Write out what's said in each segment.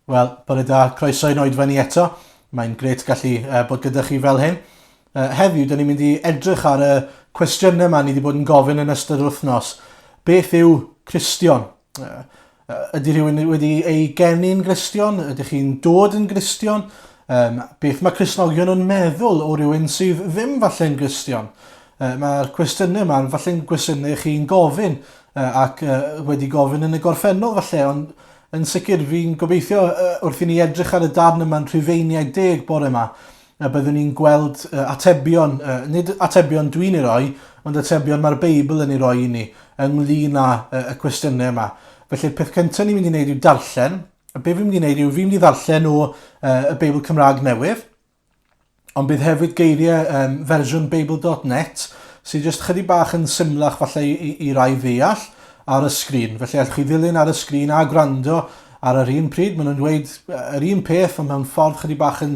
Wel, bore da, croeso i'n oedfa ni eto. Mae'n grêt gallu uh, bod gyda chi fel hyn. Uh, heddiw, dyn ni'n mynd i edrych ar y cwestiynau yma ni wedi bod yn gofyn yn ystod yr wythnos. Beth yw Cristion? Uh, ydy rhywun wedi ei geni'n Gristion? Ydych chi'n dod yn Gristion? Um, beth mae Cristnogion yn meddwl o rhywun sydd ddim falle'n Gristion? Uh, Mae'r cwestiynau yma falle'n gwestiynau chi'n gofyn uh, ac uh, wedi gofyn yn y gorffennol falle, ond Yn sicr, fi'n gobeithio wrth i ni edrych ar y darn yma'n Rhufeiniaid Deg bore yma, y byddwn ni'n gweld atebion, nid atebion dwi'n ei roi, ond atebion mae'r Beibl yn ei roi i ni ynglyn â y cwestiynau yma. Felly'r peth cyntaf ni'n mynd i wneud yw darllen. A be fi'n mynd i wneud yw fi'n mynd i ddarllen o y Beibl Cymraeg Newydd. Ond bydd hefyd geiriau um, fersiwn Beibl.net sydd jyst chydig bach yn symlach falle i, i, i rai ddeall ar y sgrin. Felly allwch chi ddilyn ar y sgrin a gwrando ar yr un pryd. Maen nhw'n dweud yr un peth ond mewn ffordd chydig bach yn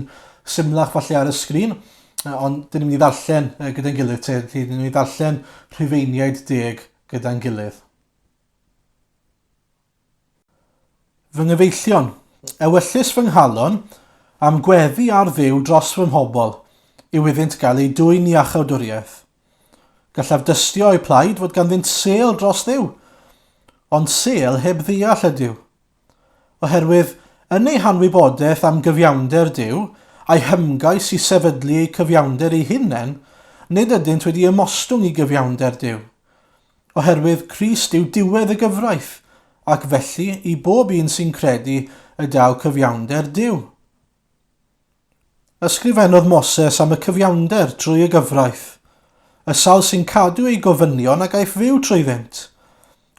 symlach falle ar y sgrin. Ond dyn ni'n mynd i ddarllen gyda'n gilydd, te, dyn ni'n mynd i ddarllen Rhufeiniaid deg gyda'n gilydd. Fy nghyfeillion, ewyllys fy nghalon, a'm gweddi ar Dduw dros fy mhobl, yw iddynt gael eu dwyn i iachawdwriaeth. Gallaf dystio o'u plaid fod ganddynt sêl dros Dduw, ond sêl heb ddeall ydyw. Oherwydd, yn eu hanwybodaeth am gyfiawnder Duw, a'u hymgais i sefydlu eu cyfiawnder eu hunain, nid ydynt wedi ymostwng i gyfiawnder Duw. Oherwydd Crist yw diwedd y gyfraith, ac felly i bob un sy'n credu y daw cyfiawnder Duw. Ysgrifennodd Moses am y cyfiawnder trwy y gyfraith, y sawl sy'n cadw ei gofynion a gaiff fyw trwyddynt.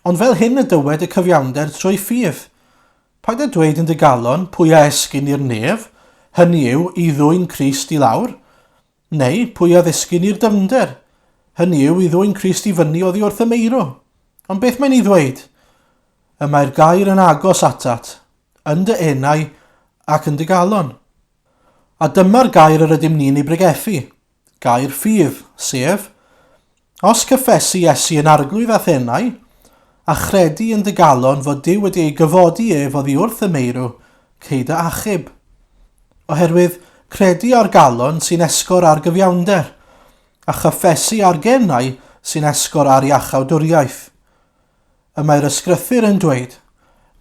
Ond fel hyn y dywed y cyfiawnder trwy ffydd. Paid â dweud yn dy galon, pwy a esgyn i'r nef, hynny yw, i ddwyn Crist i lawr? Neu, pwy a ddisgyn i'r dyfnder? Hynny yw, i ddwyn Crist i fyny oddi wrth y meirw. Ond beth mae'n ei ddweud? Y mae'r gair yn agos atat, yn dy enau ac yn dy galon. A dyma'r gair yr ydym ni'n ei bregethu, gair ffydd, sef, Os cyffesu Iesu yn Arglwydd a'th enau, a chredu yn dy galon fod Duw wedi ei gyfodi ef oddi wrth y meirw, cei dy achub. Oherwydd credu â'r galon sy'n esgor ar gyfiawnder, a chyffesu â'r genau sy'n esgor ar iachawdwriaeth. Y mae'r Ysgrythur yn dweud,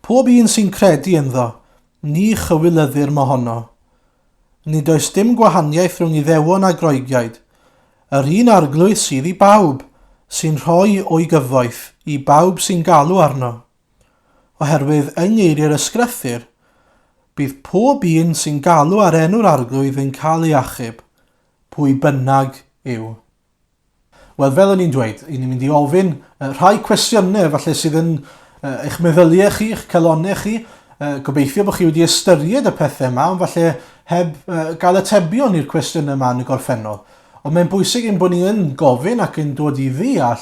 Pob un sy'n credu ynddo, ni chywilyddir mohono. Nid oes dim gwahaniaeth rhwng Iddewon a Groegiaid. Yr un Arglwydd sydd i bawb, sy'n rhoi o'i gyfoeth i bawb sy'n galw arno. Oherwydd yng ngeiriau'r Ysgrythur, bydd pob un sy'n galw ar enw'r Arglwydd yn cael ei achub, pwy bynnag yw. Wel, fel o'n i'n dweud, i ni'n mynd i ofyn rhai cwestiynau falle sydd yn eich meddyliau chi, eich calonnau chi. Gobeithio bod chi wedi ystyried y pethau yma, ond falle heb gael atebion i'r cwestiynau yma yn y gorffennol. Ond mae'n bwysig ein bod ni yn gofyn ac yn dod i ddeall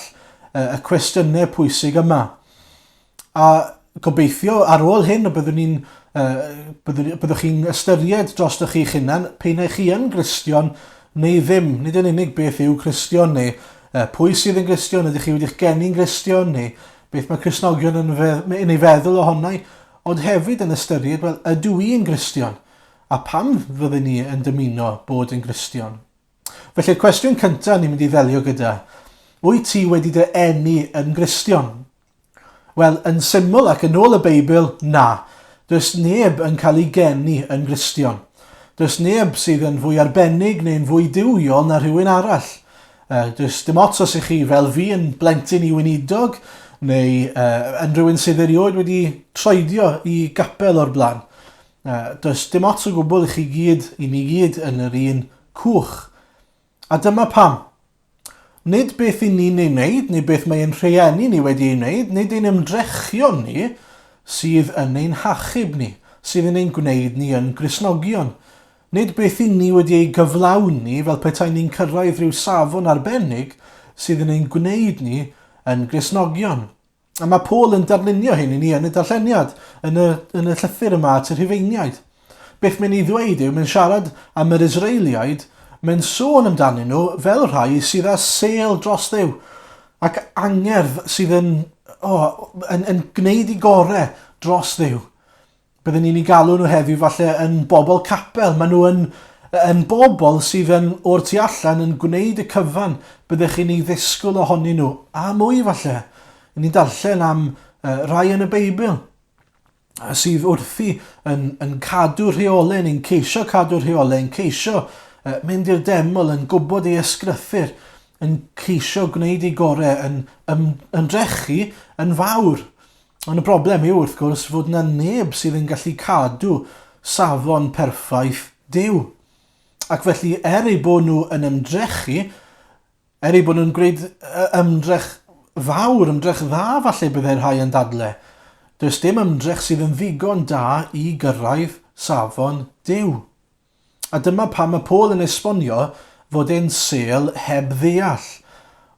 y cwestiynau pwysig yma. A gobeithio ar ôl hyn y byddwn ni'n uh, byddwn, byddwch chi'n ystyried dros chi'ch hunan pe neu chi yn Gristion neu ddim. Nid yn unig beth yw Cristion neu uh, pwy sydd yn Gristion, ydych chi wedi'ch geni'n Gristion neu beth mae Cristnogion yn, yn ei feddwl ohonau, ond hefyd yn ystyried, wel, ydw i'n Gristion? A pam fyddwn ni yn dymuno bod yn Gristion? Felly'r cwestiwn cyntaf ni'n mynd i ddelio gyda, wyt ti wedi dy eni yn Gristion? Wel, yn syml ac yn ôl y Beibl, na. Does neb yn cael ei geni yn Gristion. Does neb sydd yn fwy arbennig neu'n fwy duwiol na rhywun arall. Uh, does dim ots os ych chi fel fi yn blentyn i weinidog neu uh, yn rhywun sydd erioed wedi troedio i gapel o'r blaen. Uh, does dim ots o gwbl i chi gyd, i ni gyd yn yr un cwch. A dyma pam. Nid beth i ni'n ei wneud, neu beth mae ein rhieni ni wedi ei wneud, nid ein ymdrechion ni sydd yn ein hachub ni, sydd yn ein gwneud ni yn Gristnogion. Nid beth i ni wedi ei gyflawni fel petai ni'n cyrraedd rhyw safon arbennig sydd yn ein gwneud ni yn Gristnogion. A mae Paul yn darlunio hyn i ni yn y darlleniad, yn y, yn y llythyr yma at y Rhufeiniaid. Beth mae'n ei ddweud yw, mae'n siarad am yr Israeliaid, mae'n sôn amdanyn nhw fel rhai sydd â sêl dros Dduw, ac angerdd sydd yn, oh, yn, yn gwneud i gore dros Dduw. Bydden ni'n ei galw nhw heddiw falle yn bobl capel. Maen nhw yn, yn bobl sydd yn o'r tu allan yn gwneud y cyfan byddech chi'n ei ddisgwyl ohonyn nhw, a mwy falle. Ni'n darllen am uh, rai yn y Beibl sydd wrthi yn, yn cadw rheolau, neu'n ceisio cadw rheolau, yn ceisio uh, mynd i'r deml, yn gwybod ei ysgrythur, yn ceisio gwneud ei gorau, yn ymdrechu yn fawr. Ond y broblem yw, wrth gwrs, fod yna neb sydd yn gallu cadw safon perffaith Duw. Ac felly, er eu bod nhw yn ymdrechu, er eu bod nhw'n gwneud ymdrech fawr, ymdrech dda falle byddai rhai yn dadle, does dim ymdrech sydd yn ddigon da i gyrraedd safon Duw. A dyma pam mae Paul yn esbonio fod e'n sêl heb ddeall.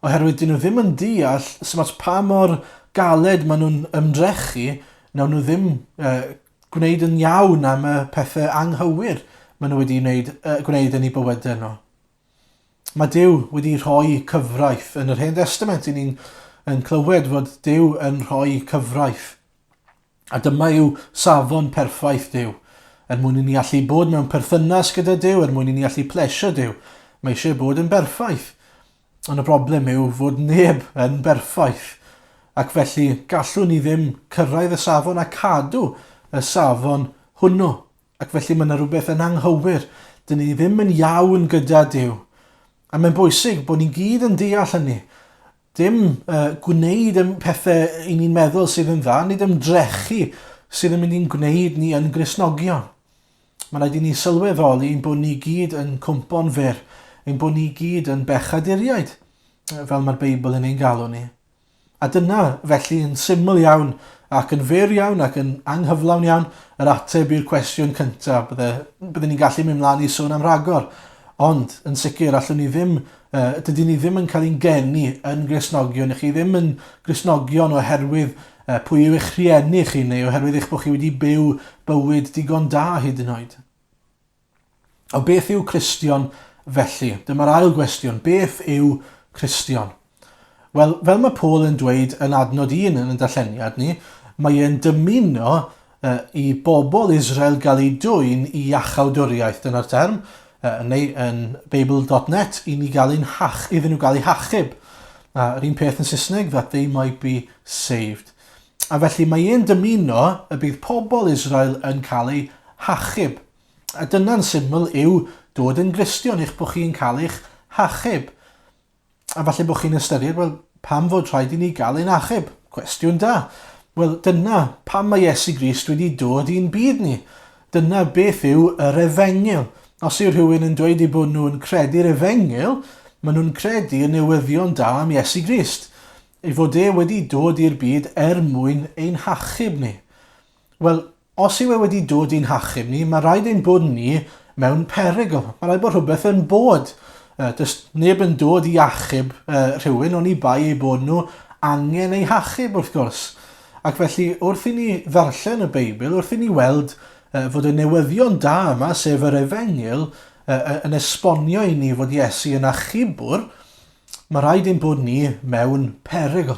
Oherwydd dyn nhw ddim yn deall sut pa mor galed maen nhw'n ymdrechu, nawn nhw ddim uh, gwneud yn iawn am y pethau anghywir maen nhw wedi wneud, uh, gwneud yn eu bywydau nhw. Mae Duw wedi rhoi cyfraith. Yn yr Hen Testament, i ni'n yn clywed fod Duw yn rhoi cyfraith. A dyma yw safon perffaith Duw. Er mwyn i ni allu bod mewn perthynas gyda Duw, er mwyn i ni allu plesio Duw, mae eisiau bod yn berffaith. Ond y broblem yw fod neb yn berffaith. Ac felly gallwn ni ddim cyrraedd y safon a cadw y safon hwnnw. Ac felly mae yna rhywbeth yn anghywir. Dyn ni ddim yn iawn gyda Duw. A mae'n bwysig bod ni'n gyd yn deall hynny. Dim uh, gwneud y pethau i ni'n meddwl sydd yn dda, nid ymdrechu sydd yn mynd i'n gwneud ni yn Gristnogion. Mae rhaid i ni sylweddoli ein bod ni gyd yn cwmpo'n fyr, ein bod ni gyd yn bechaduriaid, fel mae'r Beibl yn ein galw ni. A dyna, felly, yn syml iawn ac yn fyr iawn ac yn anghyflawn iawn, yr ateb i'r cwestiwn cyntaf. Bydde, bydden ni'n gallu mynd mlaen i sôn am ragor. Ond, yn sicr, allwn ni ddim, uh, dydyn ni ddim yn cael ein geni yn Gristnogion. Ych chi ddim yn Gristnogion oherwydd uh, pwy yw eich rhieni chi neu oherwydd eich bod chi wedi byw bywyd digon da hyd yn oed. O beth yw Cristion felly? Dyma'r ail gwestiwn. Beth yw Cristion? Wel, fel mae Paul yn dweud yn adnod 1 yn y darlleniad ni, mae e'n dymuno uh, i bobl Israel gael eu dwyn i iachawdwriaeth, dyna'r term, uh, neu yn Beibl.net, i ni gael ein hach, iddyn nhw gael eu hachub. A'r un peth yn Saesneg, that they might be saved. A felly mae e'n dymuno y bydd pobl Israel yn cael eu hachub. A dyna'n syml yw dod yn Gristion, eich bod chi'n cael eich hachub. A falle bod chi'n ystyried, wel, pam fod rhaid i ni gael ein achub? Cwestiwn da. Wel, dyna pam mae Iesu Grist wedi dod i'n byd ni. Dyna beth yw yr efengyl. Os yw rhywun yn dweud eu bod nhw'n credu'r efengyl, maen nhw'n credu y newyddion da am Iesu Grist. Ei fod e wedi dod i'r byd er mwyn ein hachub ni. Wel, os yw e wedi dod i'n hachub ni, mae rhaid ein bod ni mewn perygl. Mae rhaid bod rhywbeth yn bod. Uh, does neb yn dod i achub uh, rhywun oni bai eu bod nhw angen eu hachub, wrth gwrs. Ac felly, wrth i ni ddarllen y Beibl, wrth i ni weld uh, fod y newyddion da yma, sef yr efengyl, uh, yn esbonio i ni fod Iesu yn achubwr, Mae rhaid ein bod ni mewn perygl.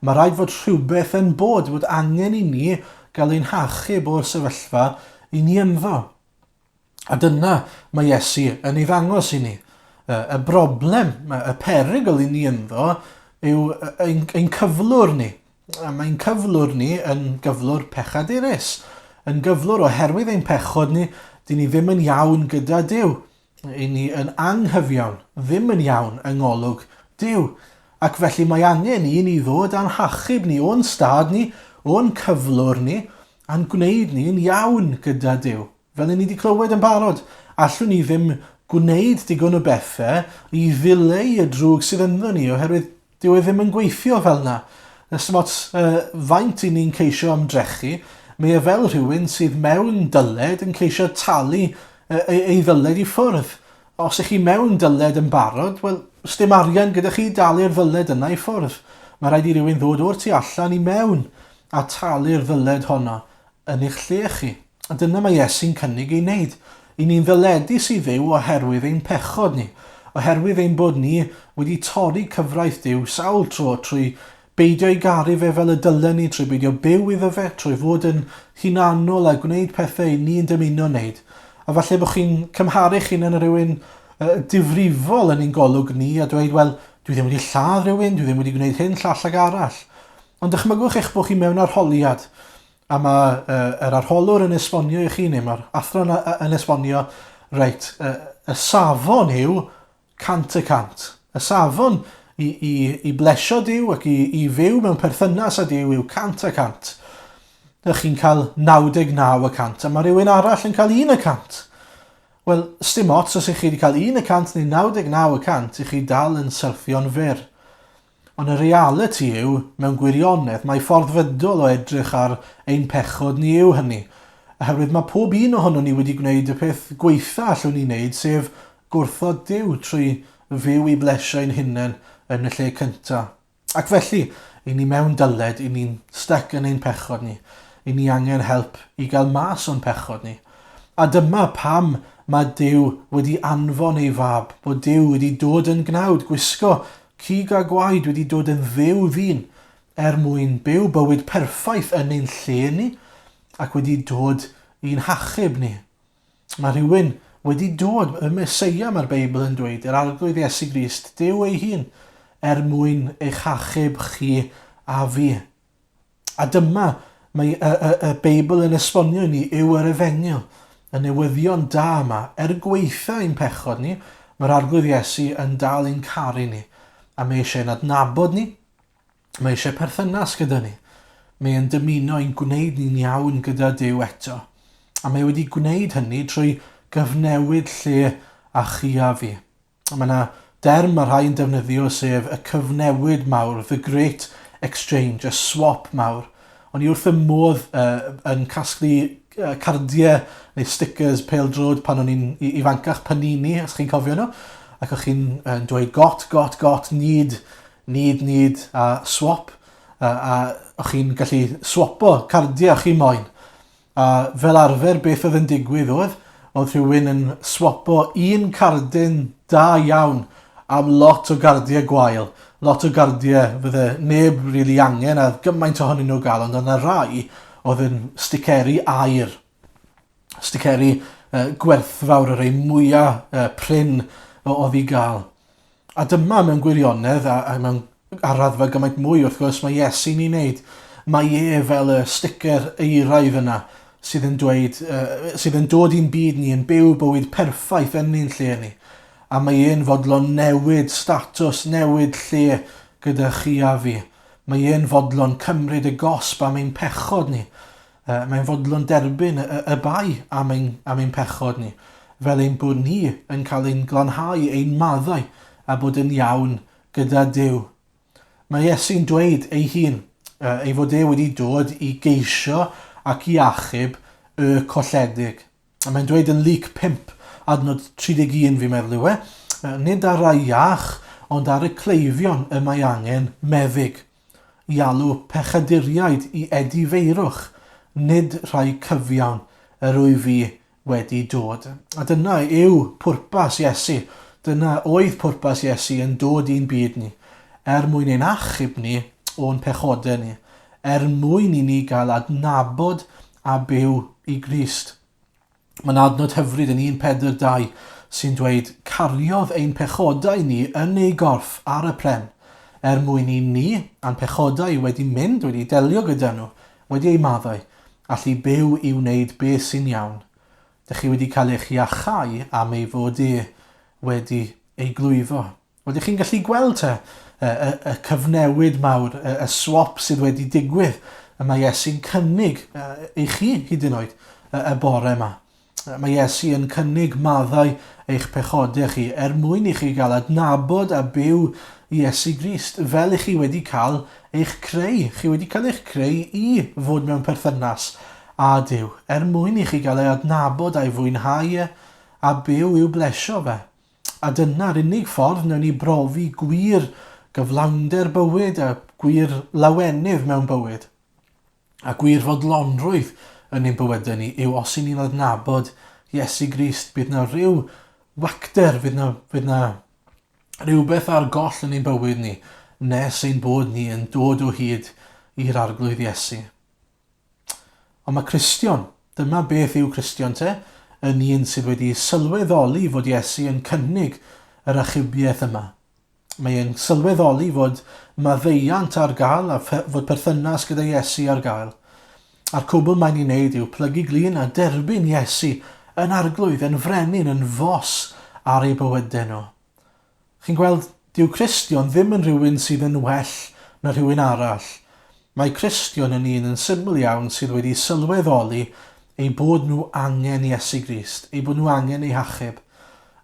Mae rhaid fod rhywbeth yn bod, bod angen i ni gael ein hachub o'r sefyllfa i ni ynddo. A dyna mae Iesu yn ei ddangos i ni. Y broblem, y perygl i ni ynddo yw ein, ein cyflwr ni. A mae'n cyflwr ni yn gyflwr pechadurus. Yn gyflwr oherwydd ein pechod ni, dyn ni ddim yn iawn gyda Duw. Ry'n ni yn anghyfiawn, ddim yn iawn yng ngolwg Duw. Ac felly mae angen i ni ddod â'n hachub ni o'n stad ni, o'n cyflwr ni, a'n gwneud ni'n iawn gyda Duw. Fel 'yn ni 'di clywed yn barod, allwn ni ddim gwneud digon o bethe i ddileu y drwg sydd ynddo ni, oherwydd Dyw e ddim yn gweithio fel 'na. Does dim ots uh, faint i ni'n ceisio ymdrechu, mae e fel rhywun sydd mewn dyled yn ceisio talu uh, ei, ei ddyled i ffwrdd. Os ych chi mewn dyled yn barod, wel, sdim arian gyda chi i dalu'r ddyled yna i ffwrdd. Mae rhaid i rywun ddod o'r tu allan i mewn a talu'r ddyled honno yn eich lle chi. A dyna mae Iesu'n cynnig ei wneud. I ni'n ddyledus i Dduw oherwydd ein pechod ni, oherwydd ein bod ni wedi torri cyfraith Duw sawl tro trwy beidio i garu fe fel y dylen ni, trwy beidio byw iddo fe, trwy fod yn hunanol a gwneud pethau i ni'n dymuno wneud. A falle bod chi'n cymharu'ch hunan â rhywun uh, difrifol yn ein golwg ni a dweud, wel, dwi ddim wedi lladd rhywun, dwi ddim wedi gwneud hyn, llall ag arall. Ond dychmygwch eich bod chi mewn arholiad a mae uh, yr arholwr yn esbonio i chi, neu mae'r athro yn, yn esbonio, reit, uh, y safon yw 100%. Y safon i, i, i blesio Duw ac i, i fyw mewn perthynas â Duw yw 100%. Ydych chi'n cael 99 y cant, a mae rhywun arall yn cael 1 y cant. Wel, sdim ots os ych chi wedi cael 1 y cant neu 99 y cant, ych chi dal yn syrthio'n fyr. Ond y realiti yw, mewn gwirionedd, mai ffordd fydol o edrych ar ein pechod ni yw hynny. Oherwydd mae pob un ohonon ni wedi gwneud y peth gwaetha allwn ni wneud, sef gwrthod Duw trwy fyw i blesio ein hunain yn y lle cynta. Ac felly, i ni mewn dyled, i ni'n styc yn ein pechod ni. I ni angen help i gael mas o'n pechod ni. A dyma pam mae Duw wedi anfon ei fab, bod Duw wedi dod yn gnawd, gwisgo Cig a gwaed wedi dod yn fyw ddyn er mwyn byw bywyd perffaith yn ein lle ni ac wedi dod i'n hachub ni. Mae rhywun wedi dod, y Meseia mae'r Beibl yn dweud, yr Arglwydd Iesu Grist, Duw ei hun, er mwyn eich hachub chi a fi. A dyma mae y, y, y Beibl yn esbonio i ni yw yr efengyl, y newyddion da yma. Er gweitha ein pechod ni, mae'r Arglwydd Iesu yn dal i'n caru ni, a mae eisiau ein adnabod ni, mae eisiau perthynas gyda ni. Mae e'n dymuno ein gwneud ni'n iawn gyda Duw eto. A mae wedi gwneud hynny trwy gyfnewid lle a chi a fi. Mae yna derm mae rhai yn defnyddio sef y cyfnewid mawr, the great exchange, y swap mawr. O'n i wrth y modd uh, yn casglu uh, cardiau neu stickers pêl-droed pan o'n i'n ifancach, Panini, os chi'n cofio nhw. Ac o'ch chi'n uh, dweud got, got, got, need, need, need, a swap. Uh, a o'ch chi'n gallu swapo cardiau o'ch chi moyn. A fel arfer beth oedd yn digwydd oedd, oedd rhywun yn swapo un cardyn da iawn am lot o gardiau gwael. Lot o gardiau fydde neb rili really angen a gymaint ohonyn nhw gael, ond yna rai oedd yn sticeri aur. Sticeri uh, gwerthfawr, y rhai mwyaf uh, prin oedd i gael. A dyma mewn gwirionedd, a, a mewn ar raddfa gymaint mwy wrth gwrs, mae Iesu'n ei wneud. Mae e fel y sticker euraidd yna sydd yn dweud, uh, sydd yn dod i'n byd ni, yn byw bywyd perffaith yn ein lle ni. A mae e'n fodlon newid statws, newid lle gyda chi a fi. Mae e'n fodlon cymryd y gosb am ein pechod ni. Uh, mae'n fodlon derbyn y, y bai am ein, am ein pechod ni, fel ein bod ni yn cael ein glanhau, ein maddau, a bod yn iawn gyda Duw. Mae Iesu'n dweud ei hun uh, ei fod e wedi dod i geisio ac i achub y colledig. A mae'n dweud yn Luc 5, adnod 31 fi'n meddwl yw e, nid ar rai iach, ond ar y cleifion y mae angen meddyg. I alw pechaduriaid i edifeirwch, nid rhai cyfiawn yr wyf fi wedi dod. A dyna yw pwrpas Iesu. Dyna oedd pwrpas Iesu yn dod i'n byd ni, er mwyn ein achub ni o'n pechodau ni, er mwyn i ni gael adnabod a byw i Grist. Mae'n adnod hyfryd yn 1 Pedr 2 sy'n dweud, Cariodd ein pechodau ni yn ei gorff ar y pren, er mwyn i ni, a'n pechodau wedi mynd, wedi delio gyda nhw, wedi eu maddau, allu byw i wneud beth sy'n iawn. Dych chi wedi cael eich iachau am ei fod e wedi ei glwyfo. Ydych chi'n gallu gweld te y, y, y cyfnewid mawr, y, y swap sydd wedi digwydd y mae Iesu'n cynnig i chi hyd yn oed y, y bore yma. Mae Iesu yn cynnig maddau eich pechodau chi er mwyn i chi gael adnabod a byw Iesu Grist fel i chi wedi cael eich creu. Chi wedi cael eich creu i fod mewn perthynas â Duw er mwyn i chi gael ei adnabod a'i fwynhau e a byw i'w blesio fe. A dyna'r unig ffordd wnawn ni brofi gwir gyflawnder bywyd a gwir lawenydd mewn bywyd a gwir fodlonrwydd yn ein bywydau ni yw os y'n ni'n adnabod Iesu Grist, bydd na rhyw wacter, fydd na, fydd na rhywbeth ar goll yn ein bywyd ni nes ein bod ni yn dod o hyd i'r Arglwydd Iesu. Ond mae Cristion, dyma beth yw Cristion te, yn un sydd wedi sylweddoli fod Iesu yn cynnig yr achubiaeth yma. Mae e'n sylweddoli fod maddeuant ar gael a fod perthynas gyda Iesu ar gael. A'r cwbl mae'n ei wneud yw plygu glin a derbyn Iesu yn arglwydd, yn frenin, yn fos ar eu bywydau nhw. Chi'n gweld, dyw Cristion ddim yn rhywun sydd yn well na rhywun arall. Mae Cristion yn un yn syml iawn sydd wedi sylweddoli eu bod nhw angen Iesu Grist, eu bod nhw angen eu hachub,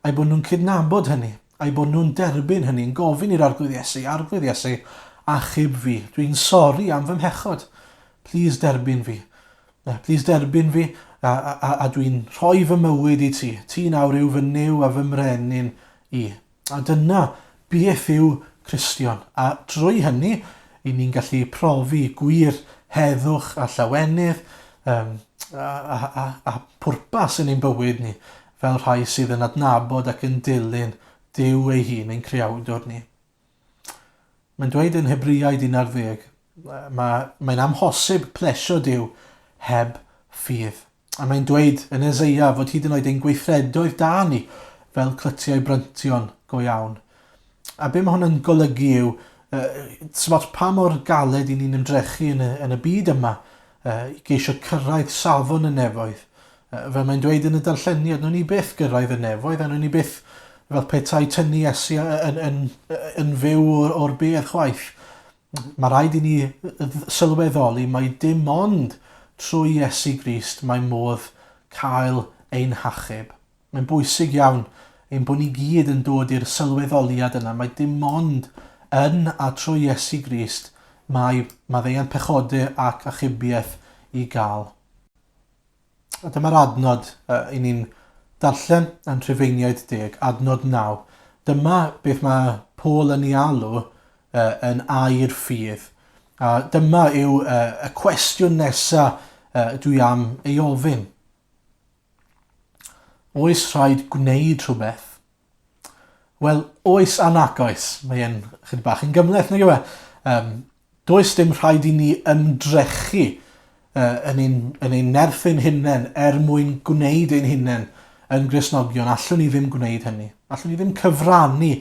a'u bod nhw'n cydnabod hynny, a'u bod nhw'n derbyn hynny, yn gofyn i'r Arglwydd Iesu, Arglwydd Iesu, achub fi, dwi'n sori am fy mhechod, plîs derbyn fi. Plîs derbyn fi, a, a, a, a dwi'n rhoi fy mywyd i ti. Ti nawr yw fy Nuw a fy mrenin i. A dyna beth yw Cristion. A drwy hynny, i ni'n gallu profi gwir heddwch a llawenydd um, a, a, a, a pwrpas yn ein bywyd ni, fel rhai sydd yn adnabod ac yn dilyn Duw ei hun, ein creawdwr ni. Mae'n dweud yn Hebreaid 11, mae, mae'n amhosib plesio Duw heb ffydd. A mae'n dweud yn Eseia fod hyd yn oed ein gweithredoedd da ni fel clytiau bryntion go iawn. A be mae hwn yn golygu yw, uh, smot pa mor galed i ni'n ymdrechu yn y, yn y byd yma uh, i geisio cyrraedd safon y nefoedd. Fel mae'n dweud yn y darlleniad, nhw'n ni byth gyrraedd y nefoedd, a nhw'n ni byth fel petai tynnu Iesu yn, yn, yn fyw o'r, or bedd chwaith. Mae rhaid i ni sylweddoli mai dim ond trwy Iesu Grist mae modd cael ein hachub. Mae'n bwysig iawn ein bod ni gyd yn dod i'r sylweddoliad yna mai dim ond yn a trwy Iesu Grist mae maddeuant pechodau ac achubiaeth i gael. A dyma'r adnod uh, i ni'n darllen yn Rhufeiniaid 10, adnod 9. Dyma beth mae Paul yn ei alw uh, yn air ffydd. A dyma yw uh, y cwestiwn nesaf uh, dwi am ei ofyn. Oes rhaid gwneud rhywbeth? Wel, oes a nac oes. Mae e'n chydig bach yn gymhleth, nag yw e? Um, does dim rhaid i ni ymdrechu uh, yn, ein, yn ein nerth ein hunain er mwyn gwneud ein hunain yn Gristnogion. Allwn ni ddim gwneud hynny. Allwn ni ddim cyfrannu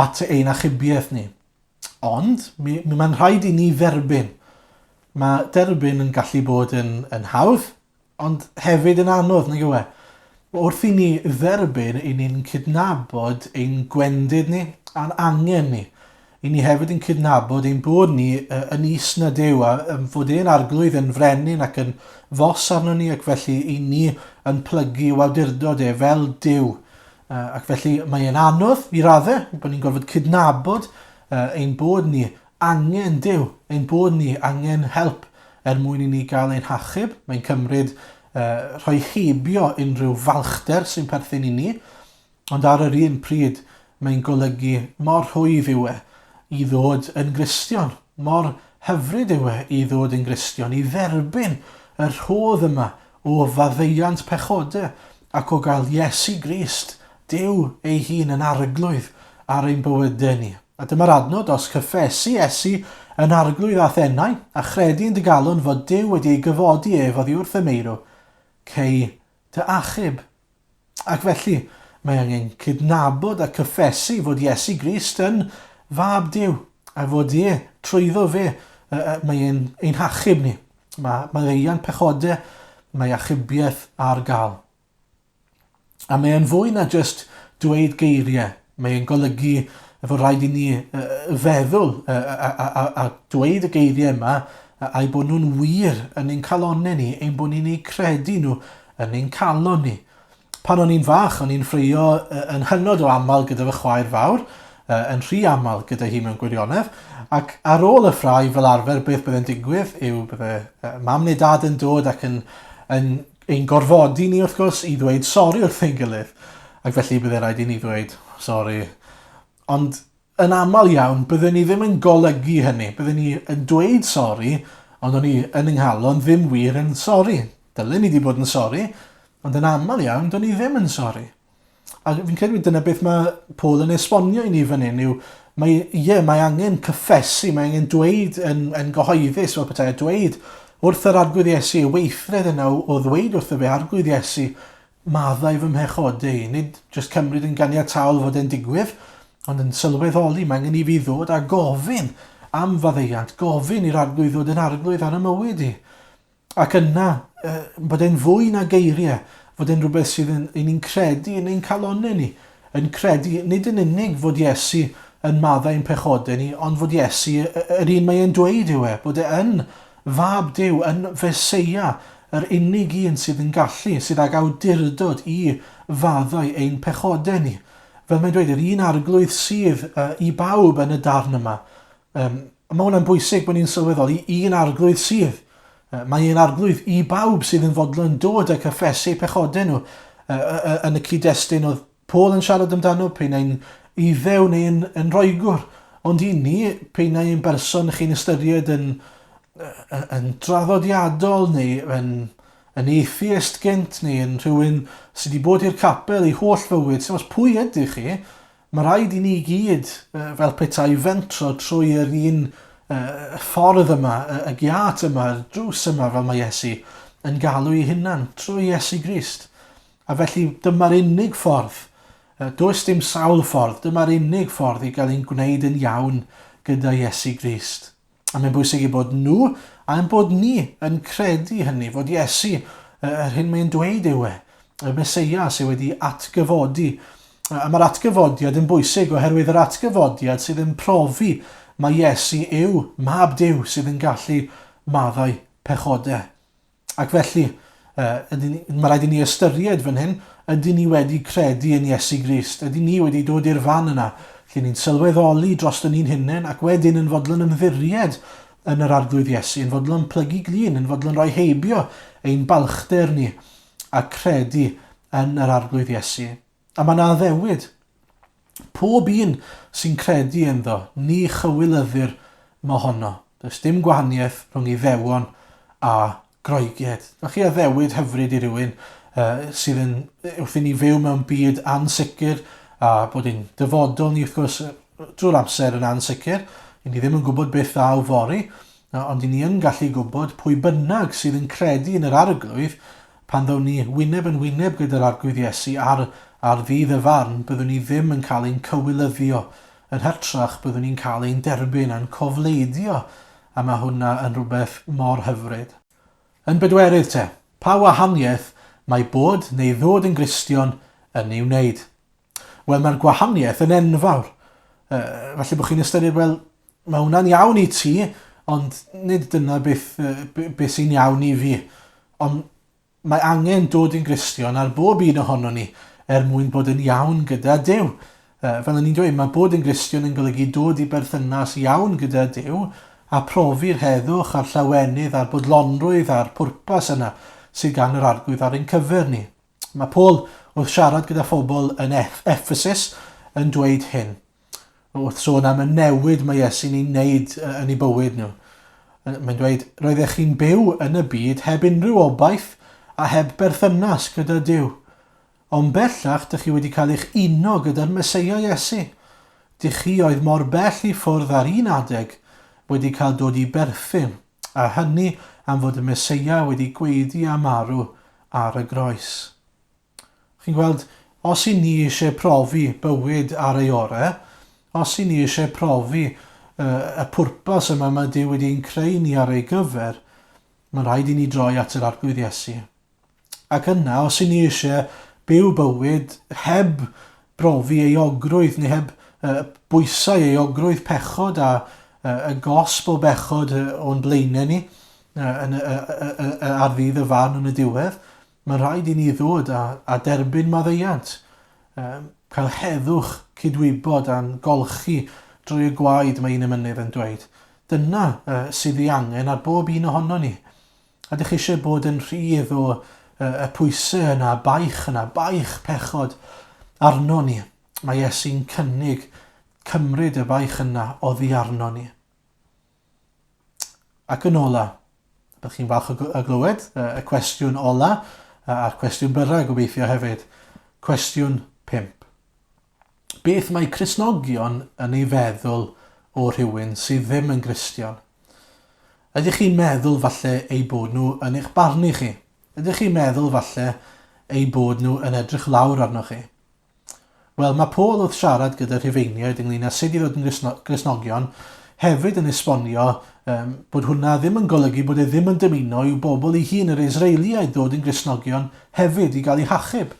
at ein achubiaeth ni. Ond, mi, mi mae'n rhaid i ni dderbyn. Mae derbyn yn gallu bod yn, yn hawdd, Ond hefyd yn anodd, nag yw e? Wrth i ni dderbyn, i ni'n cydnabod ein gwendid ni a'n angen ni. I ni hefyd yn cydnabod ein bod ni yn is na Duw a fod e'n arglwydd yn frenin ac yn fos arno ni ac felly i ni yn plygu i'w awdurdod e fel Duw. Ac felly mae e'n anodd i raddau bod ni'n gorfod cydnabod ein bod ni angen Duw, ein bod ni angen help er mwyn i ni gael ein hachub. Mae'n cymryd uh, rhoi heibio unrhyw falchder sy'n perthyn i ni, ond ar yr un pryd mae'n golygu mor rhwydd yw e i ddod yn Gristion, mor hyfryd yw e i ddod yn Gristion, i dderbyn y rhodd yma o faddeuant pechodau ac o gael Iesu Grist, Duw ei hun yn arglwydd ar ein bywydau ni. A dyma'r adnod, Os cyffesu Iesu yn Arglwydd a'th enau, a chredu yn dy galon fod Duw wedi ei gyfodi ef oddi wrth y meirw, cei dy achub. Ac felly, mae angen cydnabod a cyffesu fod Iesu Grist yn Fab Duw, a fod e, trwyddo fe, mae e'n ein hachub ni. Mae maddeuant pechodau, mae achubiaeth ar gael. A mae e'n fwy na jyst dweud geiriau. Mae e'n golygu fod rhaid i ni feddwl a, a, a, a dweud y geiriau yma a'u bod nhw'n wir yn ein calonnau ni, ein bod ni'n eu credu nhw yn ein calon ni. Pan o'n i'n fach, o'n i'n ffreio yn hynod o aml gyda fy chwaer fawr, yn rhy aml gyda hi mewn gwirionedd, ac ar ôl y ffrae fel arfer beth byddai'n digwydd yw bydde mam neu dad yn dod ac yn, yn ein gorfodi ni, wrth gwrs, i ddweud sori wrth ein gilydd. Ac felly bydde rhaid i ni ddweud sori. Ond yn aml iawn, byddwn ni ddim yn golygu hynny. Byddwn ni yn dweud sori, ond o'n i yn yng nghalon ddim wir yn sori. Dylen ni wedi bod yn sori, ond yn aml iawn, do'n i ddim yn sori. A fi'n credu dyna beth mae Paul yn esbonio i ni fan hyn yw mae, ie, mae angen cyffesu, mae angen dweud yn, yn gyhoeddus fel petai, a dweud wrth yr Arglwydd Iesu, y weithred yna o, o ddweud wrtho fe, Arglwydd Iesu, maddau fy mhechodau i. Nid jyst cymryd yn ganiataol fod e'n digwydd, ond yn sylweddoli mae angen i fi ddod a gofyn am faddeuant, gofyn i'r Arglwydd ddod yn Arglwydd ar y mywyd i. Ac yna, bod e'n fwy na geiriau, fod e'n rhywbeth sydd yn, i ni'n credu yn ein calonnau ni, yn credu nid yn unig fod Iesu yn maddau ein pechodau ni, ond fod Iesu yr un mae e'n dweud yw e, bod e yn Fab Duw, yn Feseia, yr unig un sydd yn gallu, sydd ag awdurdod i faddau ein pechodau ni. Fel mae'n dweud, yr un arglwydd sydd i bawb yn y darn yma. Um, mae hwnna'n bwysig bod ni'n sylweddoli un arglwydd sydd. Mae un arglwydd i bawb sydd yn fodlon dod a cyffesu pechodau nhw. Yn y cyd-destun oedd Paul yn siarad amdano, pe neu'n Iddew neu'n yn Roegwr. Ond i ni, pe neu'n berson chi'n ystyried yn, yn draddodiadol neu yn, yn atheist gynt neu yn rhywun sydd wedi bod i'r capel ei holl fywyd, sy'n os pwy ydych chi, Mae rhaid i ni gyd, fel petai, fentro trwy yr un ffordd yma, y giât yma, y drws yma, fel mae Iesu yn galw ei hunan, trwy Iesu Grist. A felly dyma'r unig ffordd. Does dim sawl ffordd, dyma'r unig ffordd i gael ein gwneud yn iawn gyda Iesu Grist. A mae'n bwysig eu bod nhw a'n bod ni yn credu hynny, fod Iesu, yr hyn mae'n dweud yw e, y Meseia sydd wedi atgyfodi. A mae'r atgyfodiad yn bwysig oherwydd yr atgyfodiad sydd yn profi mae Iesu yw mab Duw sydd yn gallu maddau pechodau. Ac felly, ydyn ni, mae rhaid i ni ystyried fan hyn, ydyn ni wedi credu yn Iesu Grist? Ydyn ni wedi dod i'r fan yna lle ni'n sylweddoli dros ni'n hunain ac wedyn yn fodlon ymddiried yn yr Arglwydd Iesu, yn fodlon plygu glin, yn fodlon rhoi heibio ein balchder ni a credu yn yr Arglwydd Iesu. A mae 'na addewid. Pob un sy'n credu ynddo, ni chywilyddir mohono. Does dim gwahaniaeth rhwng Iddewon a Groegiaid. Dyma chi addewid hyfryd i rywun uh, sydd yn, wrth i ni fyw mewn byd ansicr a bod ein dyfodol ni wrth gwrs drwy'r amser yn ansicr. I ni ddim yn gwybod beth ddaw fory, ond i ni yn gallu gwybod pwy bynnag sydd yn credu yn yr arglwydd Pan ddown ni wyneb yn wyneb gyda'r Arglwydd Iesu ar ar ddydd y farn, byddwn ni ddim yn cael ein cywilyddio. Yn hytrach, byddwn ni'n cael ein derbyn a'n cofleidio, a mae hwnna yn rhywbeth mor hyfryd. Yn bedwerydd te, pa wahaniaeth mae bod neu ddod yn Gristion yn ei wneud? Wel, mae'r gwahaniaeth yn enfawr. Uh, falle bod chi'n ystyried, wel, mae hwnna'n iawn i ti, ond nid dyna beth, beth sy'n iawn i fi. Ond mae angen dod yn Gristion ar bob un ohono ni er mwyn bod yn iawn gyda Duw. Fel o'n i'n dweud, mae bod yn Gristion yn golygu dod i berthynas iawn gyda Duw a profi'r heddwch a'r llawenydd a'r bodlonrwydd a'r pwrpas yna sydd gan yr Arglwydd ar ein cyfer ni. Mae Paul, wrth siarad gyda phobl yn Ephesus, yn dweud hyn. Wrth sôn am y newid mae Iesu'n ei wneud yn ei bywyd nhw. Mae'n dweud, roeddech chi'n byw yn y byd heb unrhyw obaith a heb berthynas gyda Duw. Ond bellach, dych chi wedi cael eich uno gyda'r Meseia Iesu. Dych chi oedd mor bell i ffwrdd ar un adeg wedi cael dod i berthyn, a hynny am fod y Meseia wedi gweiddi a marw ar y groes. Chi'n gweld, os i ni eisiau profi bywyd ar ei orau, os i ni eisiau profi y pwrpas yma mae Duw wedi ein creu ni ar ei gyfer, mae'n rhaid i ni droi at yr Arglwydd Iesu. Ac yna, os i ni eisiau byw bywyd heb brofi euogrwydd neu heb uh, bwysau euogrwydd pechod a uh, y gosb o bechod o'n blaenau ni uh, yn, uh, uh, uh, ar ddydd y farn yn y diwedd, mae'n rhaid i ni ddod a, a derbyn maddeuant, um, cael heddwch cydwybod a'n golchi drwy y gwaed mae un emynydd yn dweud. Dyna uh, sydd ei angen ar bob un ohono ni. A dych chi eisiau bod yn rhydd o y pwysau yna, baich yna, baich pechod arno ni. Mae Iesu'n cynnig cymryd y baich yna oddi arno ni. Ac yn ola, byddwch chi'n falch o glywed y cwestiwn ola a'r cwestiwn byrra gobeithio hefyd. Cwestiwn 5. Beth mae Cristnogion yn ei feddwl o rhywun sydd ddim yn Gristion? Ydych chi'n meddwl falle eu bod nhw yn eich barnu chi? Ydych chi'n meddwl falle eu bod nhw yn edrych lawr arnoch chi? Wel, mae Paul wrth siarad gyda Rhufeiniaid ynglyn â sut i ddod yn Gristnogion hefyd yn esbonio um, bod hwnna ddim yn golygu bod e ddim yn dymuno i'w bobl ei hun, yr Israeliaid, ddod yn Gristnogion hefyd i gael eu hachub.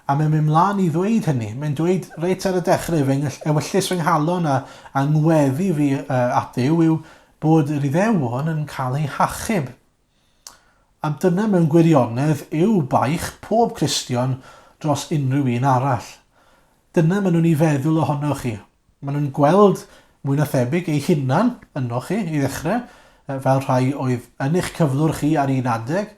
A mae'n mynd mlaen i ddweud hynny. Mae'n dweud reit ar y dechrau, fy ewyllys fy nghalon a, a ngweddi fi uh, at Dduw yw bod yr Iddewon yn cael eu hachub. A dyna mewn gwirionedd yw baich pob Cristion dros unrhyw un arall. Dyna maen nhw'n ei feddwl ohonoch chi. Maen nhw'n gweld mwy na thebyg eu hunan ynoch chi i ddechrau, fel rhai oedd yn eich cyflwr chi ar un adeg,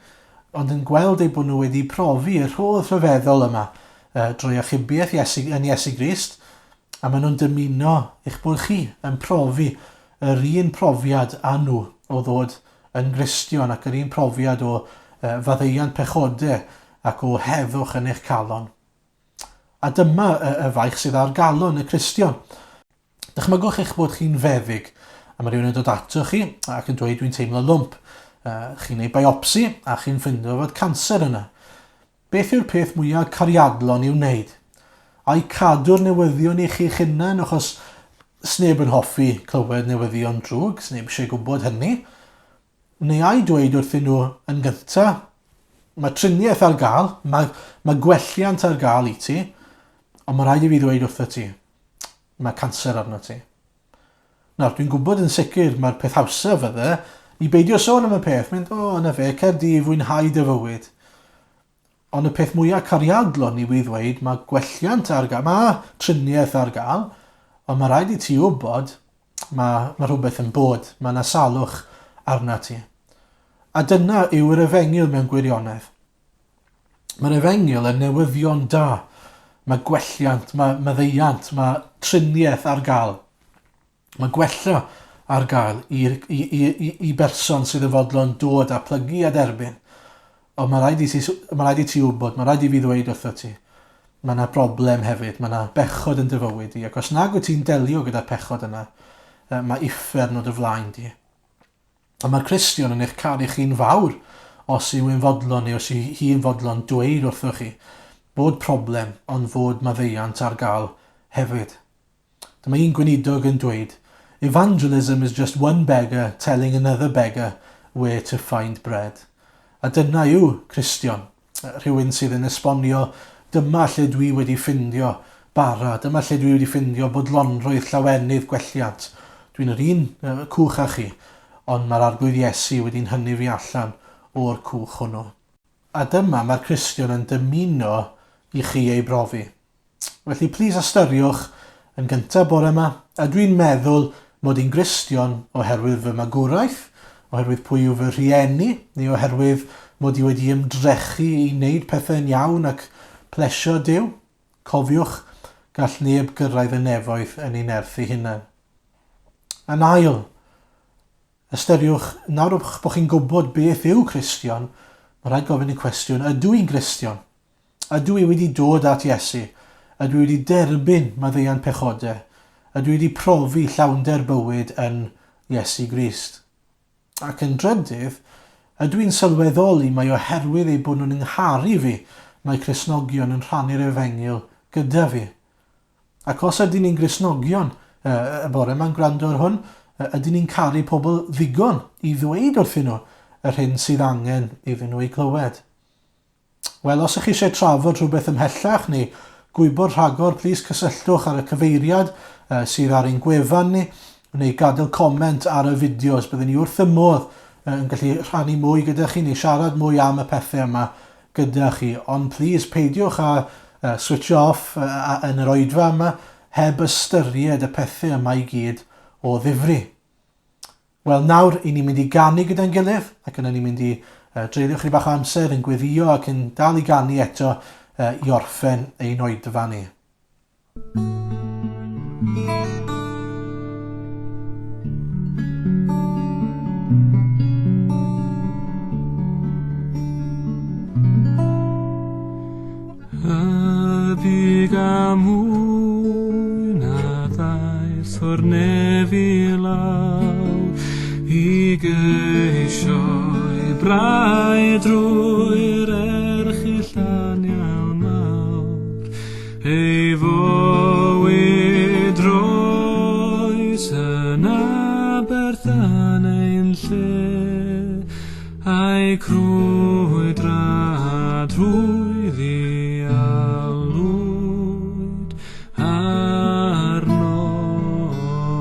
ond yn gweld eu bod nhw wedi profi y rhodd rhyfeddol yma drwy achubiaeth Iesu, yn Iesu Grist, a maen nhw'n dymuno eich bod chi yn profi yr un profiad â nhw o ddod yn Gristion ac yr un profiad o faddeuant pechodau ac o heddwch yn eich calon. A dyma y, y faich sydd ar galon y Cristion. Dychmygwch eich bod chi'n feddyg a mae rhywun yn dod ato chi ac yn dweud dwi'n teimlo lwmp. Uh, chi'n ei biopsi a chi'n ffindo fod canser yna. Beth yw'r peth mwyaf cariadlon i'w wneud? Ai cadw'r newyddion i chi'ch hunain achos sneb yn hoffi clywed newyddion drwg, sneb eisiau gwybod hynny. Neu ai dweud wrthyn nhw yn gynta, mae triniaeth ar gael, mae, mae gwelliant ar gael i ti, ond mae rhaid i fi ddweud wrtho ti, mae canser arno ti. Nawr, dwi'n gwybod yn sicr mae'r peth hawsaf fydde i beidio sôn am y peth, mynd, o, oh, na fe, cer di i fwynhau dy fywyd. Ond y peth mwyaf cariadlon i fi ddweud, mae gwelliant ar gael, mae triniaeth ar gael, ond mae rhaid i ti wybod, mae, mae rhywbeth yn bod, mae yna salwch arna ti. A dyna yw'r efengyl mewn gwirionedd. Mae'r efengyl yn newyddion da. Mae gwelliant, mae maddeuant, mae triniaeth ar gael. Mae gwella ar gael i, i, i, i, i berson sydd yn fodlon dod a plygu a derbyn. Ond mae rhaid i ti, mae rhaid i ti wybod, mae rhaid i fi ddweud wrtho ti, mae yna broblem hefyd, mae yna bechod yn dy fywyd di, ac os nag wyt ti'n delio gyda'r pechod yna, mae uffern o dy flaen di. A mae'r Cristion yn eich caru chi'n fawr os yw e'n fodlon neu os yw hi'n fodlon dweud wrthoch chi bod problem ond fod maddeuant ar gael hefyd. Dyma un gweinidog yn dweud, Evangelism is just one beggar telling another beggar where to find bread. A dyna yw Cristion, rhywun sydd yn esbonio dyma lle dwi wedi ffindio bara, dyma lle dwi wedi ffindio bodlonrwydd, llawenydd, gwelliant. Dwi'n yr un cwch â chi, ond mae'r Arglwydd Iesu wedi'n hynnu fi allan o'r cwch hwnnw. A dyma mae'r Cristion yn dymuno i chi ei brofi. Felly plîs ystyriwch yn gyntaf bore yma, ydw i'n meddwl mod i'n Gristion oherwydd fy magwraeth, oherwydd pwy yw fy rhieni, neu oherwydd mod i wedi ymdrechu i wneud pethau'n iawn ac plesio Duw? Cofiwch, gall neb gyrraedd y nefoedd yn ei nerth ei hunan. Yn ail, ystyriwch, nawr bod chi'n gwybod beth yw Cristion, mae rhaid gofyn y cwestiwn, ydw i'n Gristion? Ydw i wedi dod at Iesu? Ydw i wedi derbyn maddeuant pechodau? Ydw i wedi profi llawnder bywyd yn Iesu Grist? Ac yn drydydd, ydw i'n sylweddoli mai oherwydd eu bod nhw'n yngharu fi mae Cristnogion yn rhannu'r efengyl gyda fi? Ac os ydyn ni'n Gristnogion y bore yma'n gwrando ar hwn, ydyn ni'n caru pobl ddigon i ddweud wrthyn nhw yr hyn sydd angen iddyn nhw ei glywed? Wel, os ych chi eisiau trafod rhywbeth ymhellach neu gwybod rhagor, plîs cysylltwch ar y cyfeiriad uh, sydd ar ein gwefan ni, neu gadael comment ar y fideos. Byddwn ni wrth y modd uh, yn gallu rhannu mwy gyda chi neu siarad mwy am y pethau yma gyda chi. Ond plîs peidiwch â uh, switch off uh, yn yr oedfa yma heb ystyried y pethau yma i gyd o ddifri. Wel, nawr, i ni'n mynd i ganu gyda'n gilydd, ac yna ni'n mynd i uh, dreulio chydig bach o amser yn gweddio ac yn dal i ganu eto uh, i orffen ein oedfa ni. bugail mwy na ddaeth o'r nef i lawr i geisio'i brau drwy'r erchyll anial mawr. Ei fywyd roes yn aberth yn ein lle, a'i crwydrad rhwydd i alwyd arno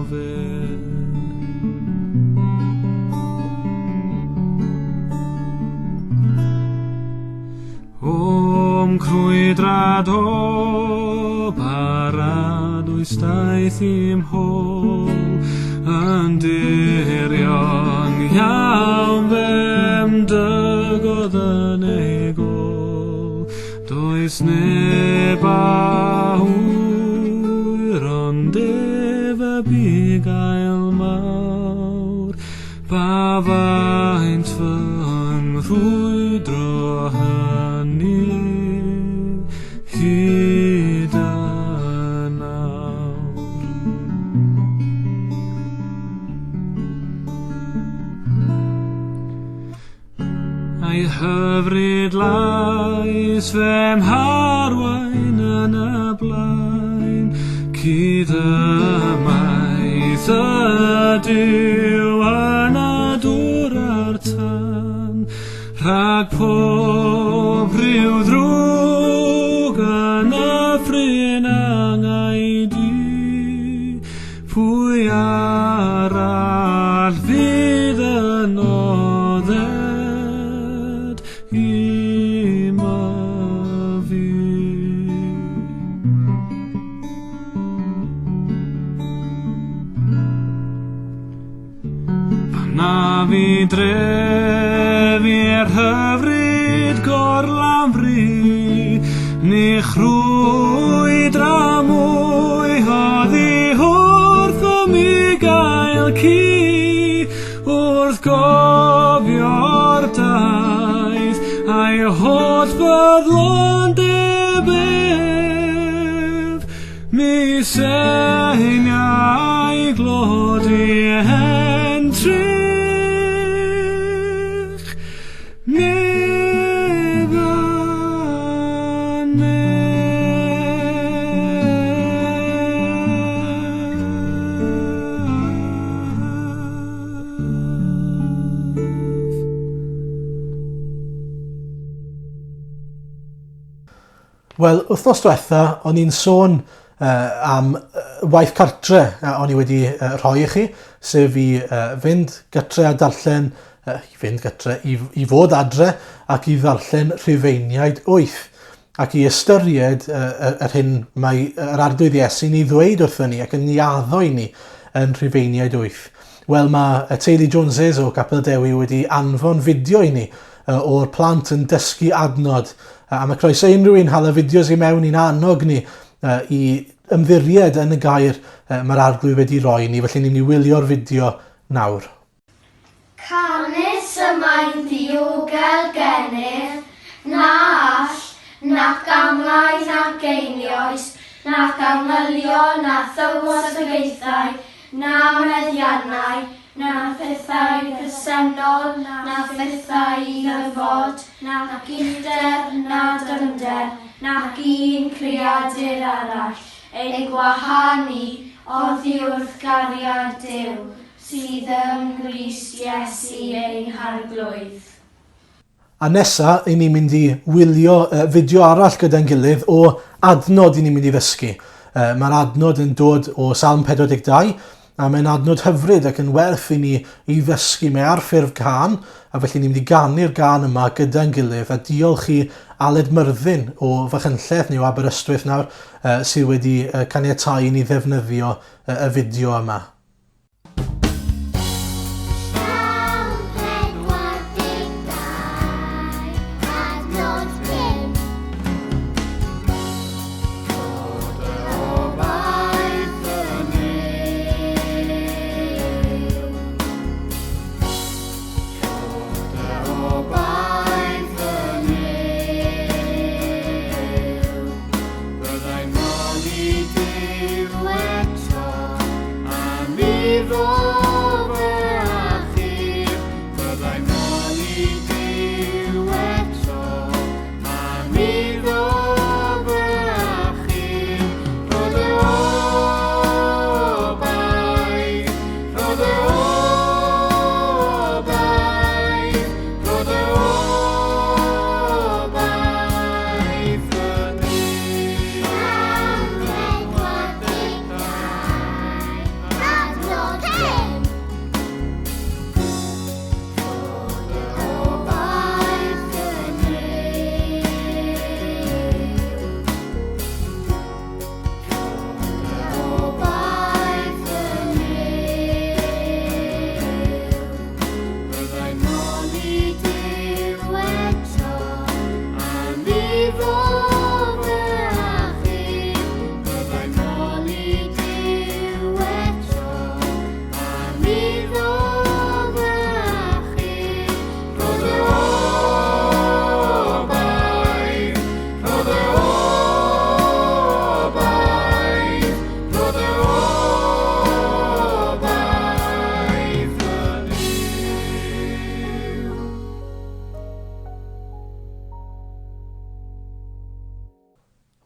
fe. O'm crwydrad o baradwys daeth i'm hôl, yn dirion iawn fe'm dygodd yn ei gôl. Does neb a ŵyr ond ef y bugail mawr, Pa faint fy nghrwydro hynny hyd yn awr? A'i hyfryd lais fe'm harwain yn y blaen, cyd ymaith ydyw yn y dŵr a'r tân, rhag pob rhyw ddrwg yn y ffryn angau du. Pwy arall fydd yn odded i myfi? Pan af i drefi'r hyfryd gorlan fri, ni chrwydra mwy oddi wrth fy mugail ci, wrth gofio'r daith a'i holl fyddlondeb ef, mi seiniai glod i entrych nef a nef. Wel, wythnos diwetha, o'n i'n sôn uh, am waith cartre uh, o'n i wedi uh, rhoi i chi, sef i uh, fynd gytre a darllen, uh, i fynd gytre, i, i fod adre ac i ddarllen Rhufeiniaid 8 ac i ystyried uh, yr hyn mae yr Arglwydd Iesu'n ei ddweud wrthyn ni ac yn ei addo i ni yn Rhufeiniaid 8. Wel, mae y teulu Joneses o Capel Dewi wedi anfon fideo i ni o'r plant yn dysgu adnod. A mae croeso unrhyw un hala fideos i mewn i'n annog ni i ymddiried yn y gair mae'r Arglwydd wedi roi ni. Felly ni'n mynd i wylio'r fideo nawr. Canys y mae'n ddiogel gennyf, na all, nac angau nac einioes, nac angylion na thywysogaethau, na meddiannau, na phethau presennol, na phethau i ddyfod, nac uchder, na dyfnder, nac un creadur arall, ein gwahanu oddi wrth gariad Duw, Sydd ym Nghrist Iesu ein Harglwydd. A nesa, i ni'n mynd i wylio fideo arall gyda'n gilydd o adnod i ni'n mynd i ddysgu. Mae'r adnod yn dod o Salm 42, a mae'n adnod hyfryd ac yn werth i ni i ddysgu. Mae ar ffurf cân, a felly ni'n mynd i ganu'r gân yma gyda'n gilydd, a diolch i Aled Myrddin o Fachynlleth neu o Aberystwyth nawr, sydd wedi caniatáu i ni ddefnyddio y fideo yma. Salm 42, adnod 5. Rho dy obaith yn Nuw. Rho dy obaith yn Nuw.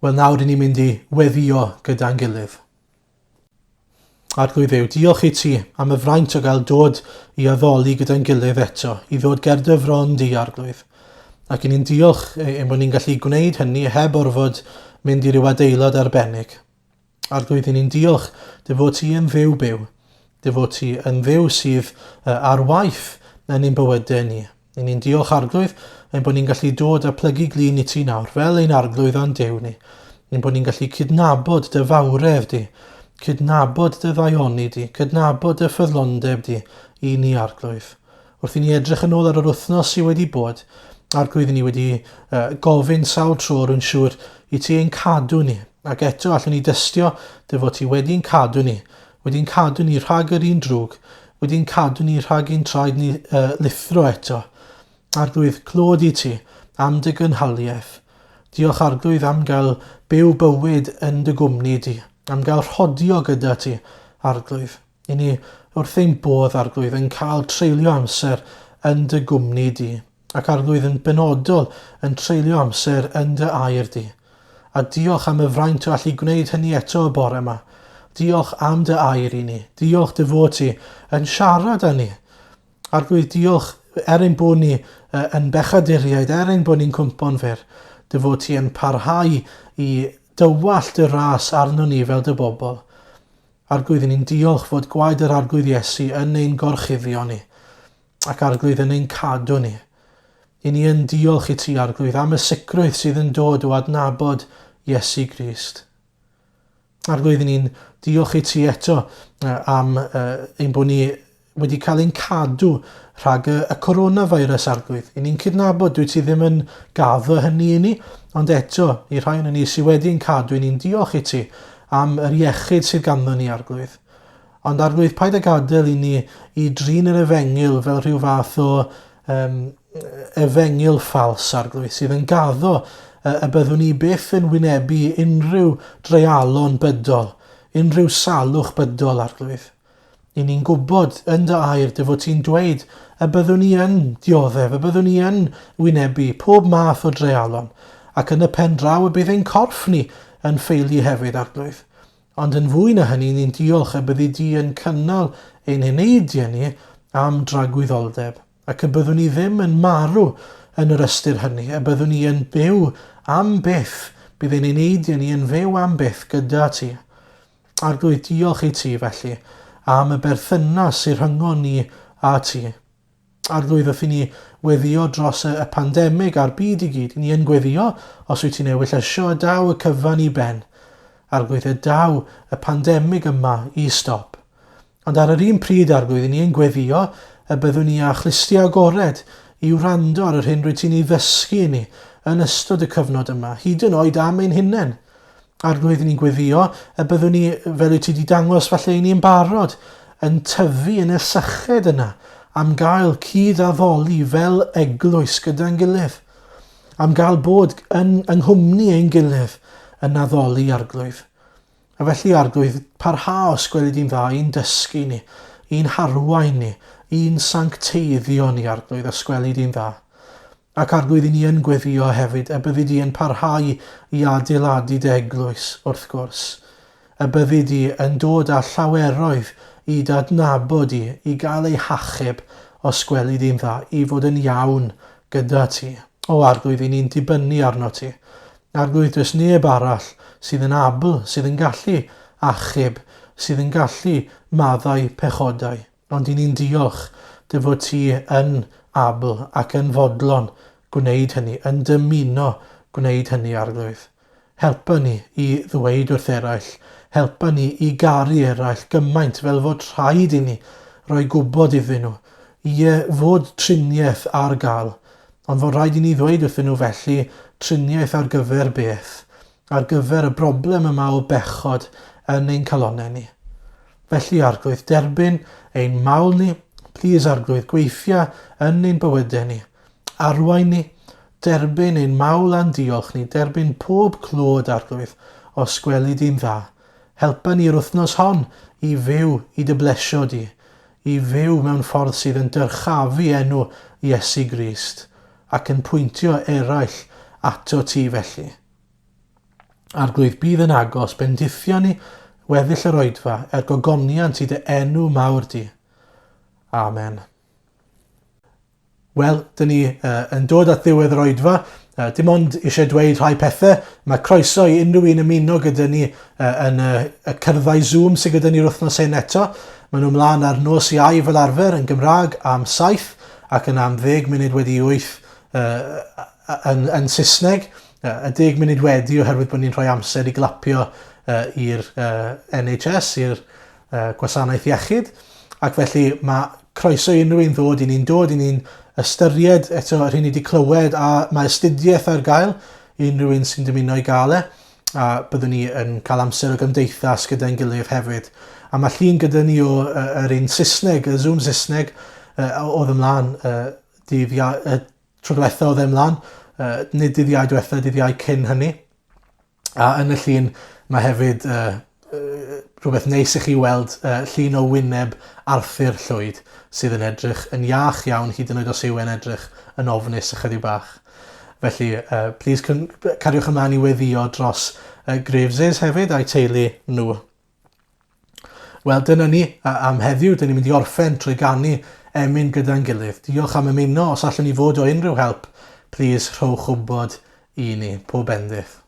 Wel nawr i ni'n mynd i weddio gyda'n gilydd. Arglwydd Dduw, diolch i ti am y fraint o gael dod i addoli gyda'n gilydd eto, i ddod ger dy fron di, Arglwydd. Ac i ni'n diolch ein bod ni'n gallu gwneud hynny heb orfod mynd i ryw adeilad arbennig. Arglwydd, i ni'n diolch dy fod ti yn Dduw byw, dy fod ti yn Dduw sydd ar waith yn ein bywydau ni. Yn ni'n diolch Arglwydd ein bod ni'n gallu dod a plygu glin i ti nawr, fel ein Arglwydd a'n Duw ni. Ein bod ni'n gallu cydnabod dy fawredd di, cydnabod dy ddaioni di, cydnabod dy ffyddlondeb di i ni Arglwydd. Wrth i ni edrych yn ôl ar yr wythnos sydd wedi bod, Arglwydd, i ni wedi uh, gofyn sawl tro, rwy'n siŵr, i ti ein cadw ni. Ac eto allwn ni dystio dy fod ti wedi'n cadw ni, wedi'n cadw ni rhag yr un drwg, wedi'n cadw ni rhag i'n traed ni uh, lithro eto. Arglwydd, clod i ti am dy gynhaliaeth. Diolch Arglwydd am gael byw bywyd yn dy gwmni di, am gael rhodio gyda ti, Arglwydd. I ni wrth ein bodd, Arglwydd, yn cael treulio amser yn dy gwmni di. Ac Arglwydd yn benodol yn treulio amser yn dy air di. A diolch am y fraint o allu gwneud hynny eto y bore yma. Diolch am dy air i ni. Diolch dy fod ti yn siarad â ni. Arglwydd, diolch er ein bod ni yn bechaduriaid, er ein bod ni'n cwmpo'n fyr, dy fod ti yn parhau i dywallt dy ras arno ni fel dy bobl. Arglwydd, i ni'n diolch fod gwaed yr Arglwydd Iesu yn ein gorchuddio ni. Ac Arglwydd yn ein cadw ni. I ni yn diolch i ti, Arglwydd, am y sicrwydd sydd yn dod o adnabod Iesu Grist. Arglwydd, i ni'n diolch i ti eto am ein bod ni wedi cael ein cadw rhag y, y coronavirus, Arglwydd. I ni'n cydnabod dwi ti ddim yn gaddo hynny i ni, ond eto, i rhai o'n ni sydd wedi'n cadw, i ni'n diolch i ti am yr iechyd sydd ganddo ni, Arglwydd. Ond Arglwydd, paid â gadael i ni i drin yr efengyl fel rhyw fath o um, efengyl ffals, Arglwydd, sydd yn gaddo y byddwn ni byth yn wynebu unrhyw dreialon bydol, unrhyw salwch bydol, Arglwydd. I ni'n gwybod yn dy air dy fod ti'n dweud y byddwn ni yn dioddef, y byddwn ni yn wynebu pob math o dreialon, ac yn y pen draw y bydd ein corff ni yn ffeili hefyd, Arglwydd. Ond yn fwy na hynny, ni'n diolch y byddi di yn cynnal ein heneidiau ni am dragwyddoldeb, ac y byddwn ni ddim yn marw yn yr ystyr hynny, y byddwn ni yn byw am byth, bydd ein eneidiau ni yn fyw am byth gyda ti. Arglwydd, diolch i ti, felly, am y berthynas sy'n rhyngon ni a ti. Arglwydd, wrth i ni weddïo dros y, y pandemig a'r byd i gyd, i ni yn gweddïo, os wyt ti'n ewyllysio, y daw y cyfan i ben. Arglwydd, y daw y pandemig yma i stop. Ond ar yr un pryd, Arglwydd, i ni yn gweddïo y byddwn ni â chlustiau agored i wrando ar yr hyn rwyt ti'n ei ddysgu i ni yn ystod y cyfnod yma, hyd yn oed am ein hunain. Arglwydd, ni'n gweddïo y byddwn ni, fel wyt ti wedi dangos falle i ni'n barod, yn tyfu yn y syched yna am gael cyd-addoli fel eglwys gyda'n gilydd, am gael bod yn yng nghwmni ein gilydd yn addoli Arglwydd. A felly, Arglwydd, parha os gweli di'n dda i'n dysgu ni, i'n harwain ni, i'n sancteiddio ni, Arglwydd, os gweli di'n dda. Ac Arglwydd, i ni yn gweddïo hefyd y byddi di yn parhau i adeiladu dy eglwys, wrth gwrs. Y byddi di yn dod â llaweroedd i dy adnabod di, i gael eu hachub, os gweli di'n dda, i fod yn iawn gyda ti. O Arglwydd, i ni'n dibynnu arno ti. Arglwydd, does neb arall sydd yn abl, sydd yn gallu achub, sydd yn gallu maddau pechodau. Ond i ni'n diolch dy fod ti yn abl ac yn fodlon gwneud hynny, yn dymuno gwneud hynny, Arglwydd. Helpa ni i ddweud wrth eraill, helpa ni i garu eraill gymaint fel fod rhaid i ni roi gwybod iddyn nhw, ie, fod triniaeth ar gael, ond fod rhaid i ni ddweud wrthyn nhw felly, triniaeth ar gyfer beth? Ar gyfer y broblem yma o bechod yn ein calonnau ni. Felly, Arglwydd, derbyn ein mawl ni, plîs, Arglwydd, gweithia yn ein bywydau ni. Arwain ni, derbyn ein mawl a'n diolch ni, derbyn pob clod, Arglwydd, os gweli di'n dda. Helpa ni yr wythnos hon i fyw i dy blesio di, i fyw mewn ffordd sydd yn dyrchafu enw Iesu Grist, ac yn pwyntio eraill ato ti felly. Arglwydd, bydd yn agos, bendithio ni weddill yr oedfa, er gogoniant i dy enw mawr di. Amen. Wel, dyn ni uh, yn dod at ddiwedd yr oedfa. Dim ond eisiau dweud rhai pethau. Mae croeso i unrhyw un ymuno gyda ni uh, yn y, y cyrddau Zoom sydd gyda ni'r wythnos hyn eto. Maen nhw mlaen ar nos Iau fel arfer yn Gymraeg am 7 ac yn am 10 munud wedi 8 uh, yn, yn Saesneg. Y 10 munud wedi oherwydd bod ni'n rhoi amser i glapio uh, i'r uh, NHS, i'r uh, gwasanaeth iechyd. Ac felly mae croeso i unrhyw un ddod, i ni'n dod, i ni'n ystyried eto yr hyn ni wedi clywed a mae astudiaeth ar gael i unrhyw un sy'n dymuno i gael e a byddwn ni yn cael amser o gymdeithas gyda'n gilydd hefyd. A mae llun gyda ni o uh, yr un Saesneg, y Zoom Saesneg, uh, oedd ymlaen uh, dydd ia, uh, tro diwetha oedd e ymlaen, uh, nid dydd Iau diwetha, dydd Iau cyn hynny. A yn y llun mae hefyd uh, uh, rhywbeth neis i chi weld, uh, llun o wyneb Arthur Llwyd sydd yn edrych yn iach iawn hyd yn oed os yw e'n edrych yn ofnus ychydig bach. Felly, uh, please cariwch ymlaen i weddio dros uh, Graveses hefyd a'i teulu nhw. Wel, dyna ni am heddiw. Dyn ni'n mynd i orffen trwy ganu emyn gyda'n gilydd. Diolch am ymuno. Os allwn ni fod o unrhyw help, plîs rhowch wybod i ni. Pob bendith.